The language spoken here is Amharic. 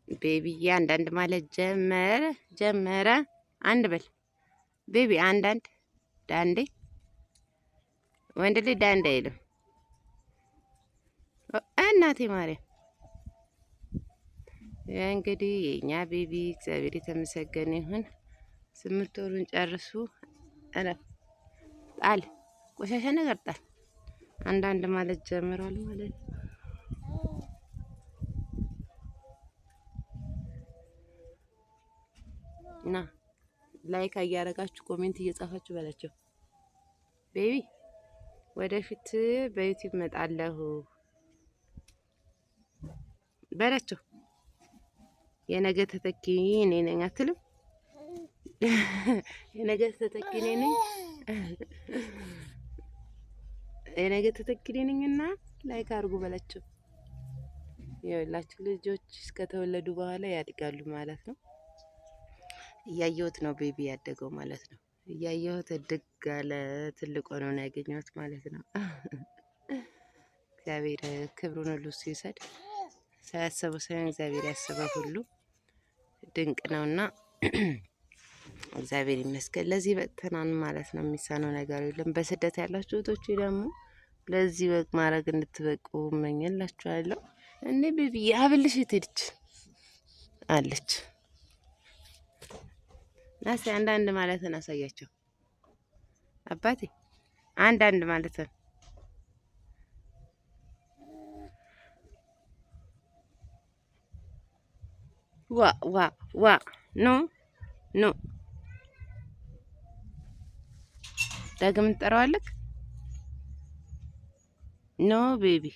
ቤቢዬ አንዳንድ ማለት ጀመረ ጀመረ። አንድ በል baby፣ አንዳንድ ዳንዴ። ወንድ ልጅ ዳንዴ አይልም። እናቴ ማርያም። እንግዲህ የእኛ baby እግዚአብሔር የተመሰገነ ይሁን። 8 ወሩን ጨርሱ። እረፍ፣ ጣል፣ ቆሻሻ ነገር ጣል። አንዳንድ ማለት ጀምሯል ማለት ነው። እና like እያደረጋችሁ comment እየጻፋችሁ በላቸው። Baby ወደፊት በ YouTube መጣለሁ በላቸው። የነገ ተተኪ እኔ ነኝ አትልም? የነገ ተተኪ እኔ ነኝ። የነገ ተተኪ እኔ ነኝና like አድርጉ በላቸው። ይኸውላችሁ ልጆች እስከተወለዱ በኋላ ያድጋሉ ማለት ነው። እያየሁት ነው baby ያደገው ማለት ነው። እያየሁት እድግ አለ፣ ትልቅ ሆኖ ነው ያገኘሁት ማለት ነው። እግዚአብሔር ክብሩን ሁሉ እሱ ይውሰድ። ሰው ያሰበው ሳይሆን እግዚአብሔር ያሰበው ሁሉ ድንቅ ነውና እግዚአብሔር ይመስገን። ለዚህ በቅተናል ማለት ነው። የሚሳነው ነገር የለም። በስደት ያላችሁ እህቶቼ ደግሞ ለዚህ ወግ ማድረግ እንድትበቁ እመኝላችኋለሁ። እኔ baby አብልሽ የት ሄደች አለች። ናሲ አንዳንድ ማለትን አሳያቸው አባቴ፣ አንዳንድ ማለትን ዋ ዋ ዋ no no ዳግም ትጠራዋለህ? No baby.